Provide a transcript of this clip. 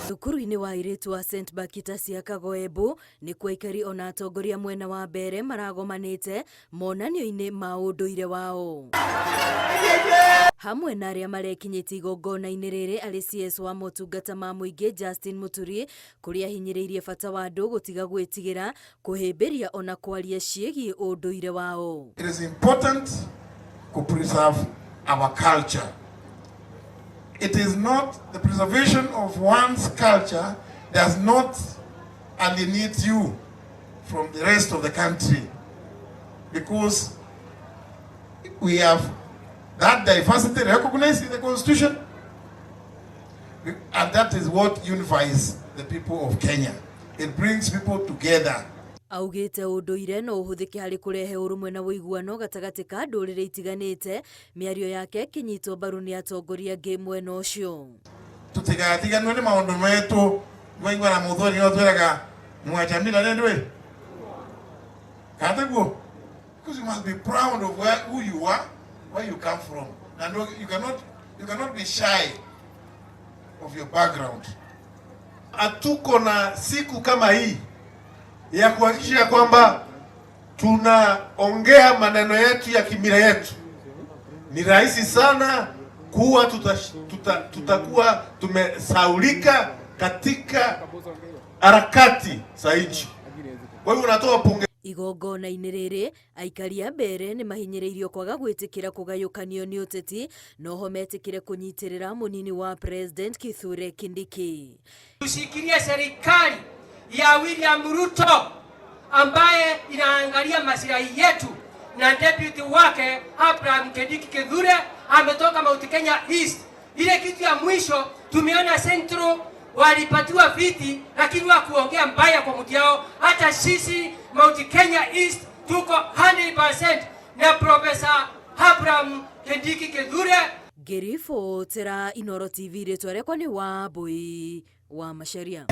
Thukuru-inĩ wa airĩtu wa St Bakitas ya Kagoembu nĩkuo aikari ona atongoria mwena wa mbere maragomanĩte monanio-inĩ ma ũndũire wao. Hamwe na arĩa marekinyĩtie igongona-inĩ rĩrĩ arĩ CS wa motungata ma mũingĩ Justin Muturi, kũrĩa ahinyĩrĩirie bata wa andũ gũtiga gwĩtigĩra kũhĩmbĩria ona kwaria ciĩgiĩ ũndũire wao. It is important to preserve our culture. It is not the preservation of one's culture does not alienate you from the rest of the country, because we have that diversity recognized in the constitution, and that is what unifies the people of Kenya. It brings people together. Augĩte ũndũire no ũhũthĩke harĩ kũrehe ũrũmwe na ũiguano gatagatĩ ka ndũrĩrĩ itiganĩte. Mĩario yake ĩkĩnyitwo mbaru nĩ atongoria angĩ mwena ũcio. Tutigatiganwe nĩ maũndũ metu. Mwaigua na mũthoni no twĩraga mwachamila nĩ ndwĩ kateguo, because you must be proud of who you are, where you come from, and you cannot be shy of your background. Hatuko na siku kama hii ya kuhakikisha kwamba tunaongea maneno yetu ya kimila yetu, ni rahisi sana kuwa tutakuwa tumesaulika katika harakati za nchi. Kwa hivyo unatoa pongezi. Igongona-inĩ rĩrĩ aikari a Mbeere nĩ mahinyĩrĩirio kwaga gwĩtĩkĩra kũgayũkanio nĩ ũteti, noho metĩkĩre kũnyitĩrĩra mũnini wa President Kithure Kindiki. Tushikilie serikali ya William Ruto ambaye inaangalia maslahi yetu, na deputy wake Abraham Kindiki Kithure ametoka Mount Kenya East. Ile kitu ya mwisho tumeona Central walipatiwa viti, lakini wakuongea mbaya kwa mtu yao. Hata sisi Mount Kenya East tuko 100% na Professor Abraham Kindiki Kithure. Ngĩribotera Inooro TV, rĩtwa rĩakwa nĩ Wambui wa Macharia.